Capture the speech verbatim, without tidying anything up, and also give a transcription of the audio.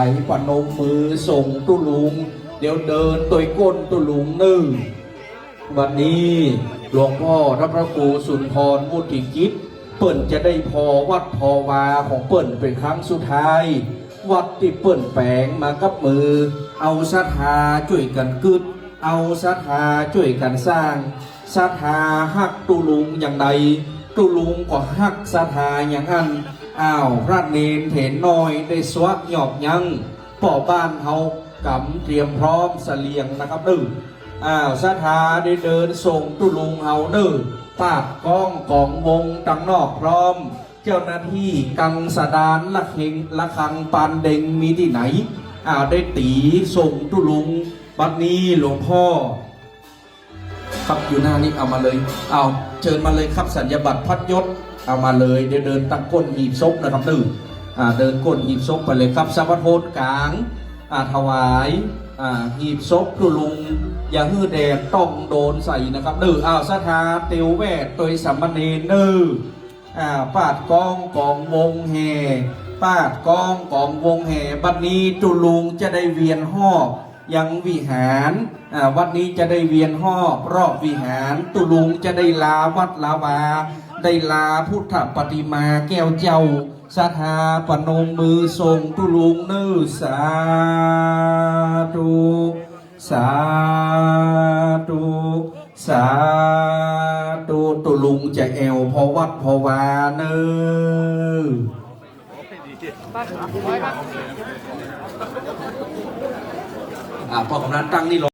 ายประนมมือส่งตุ๊ลุง เดี๋ยวเดินตวยก้นตุ๊ลุงเน่อ วันนี้หลวงพ่อท่านพระครูสุนทรมุติกิจ เปิ้นจะได้ผ่อวัดผ่อวาของเปิ้นเป๋นครั้งสุดท้าย วัดตี้เปิ้นแป๋งมากับมือ เอาศรัทธาจ้วยกั๋นกึ๊ด เอาศรัทธาจ้วยกั๋นสร้าง ศรัทธาฮักตุ๊ลุงอย่างใด ตุ๊ลุงก็ฮักศรัทธาอย่างอั้น อ้าว พระเณรเถรน้อยได้สวะยอบยั้ง ป้อบ้านเฮากำเตรียมพร้อมเสลี่ยงนะครับเน่อ อ้าว ศรัทธาได้เดินส่งตุ๊ลุงเฮาเน่อ ปาดก้องก๋องวงตังนอกพร้อม เจ้าหน้าตี้กังสดานระเฆงระฆังปานเด็งมีตี้ไหน อ้าว ได้ตี๋ส่งตุ๊ลุง บัดนี้หลวงพ่อ ครับ อยู่หน้านี้ เอามาเลย เอา เจิญมาเลยครับ สัญญาบัตรพัดยศ เอามาเลย เดี๋ยวเดินตังก้นหีบศพนะครับเน่อ อ่า เดินก้นหีบศพไปเลยครับ สรรพโทนก๋าง อ่า ถวาย อ่า หีบศพตุ๊ลุง อย่าหื้อแดดต้องโดนใส่นะครับเน่อ อ้าว ศรัทธาเตียวแวดตวยสามเณรเน่อ อ่า ปาดก้องก๋องวงแห่ ปาดก้องก๋องวงแห่ บัดนี้ตุ๊ลุงจะได้เวียนฮอบยังวิหาร อ่า วัดนี้จะได้เวียนฮอบรอบวิหาร ตุ๊ลุงจะได้ลาวัดลาวา ได้ลาพุทธปฏิมาแก้วเจ้า ศรัทธาประนมมือส่งตุ๊ลุงเน่อ สาธุ สาธุ สาธุ ตุ๊ลุงจะแอ่วผ่อวัดผ่อวาเน่อ อ่า ป้อกำนันตั้งนี่รอ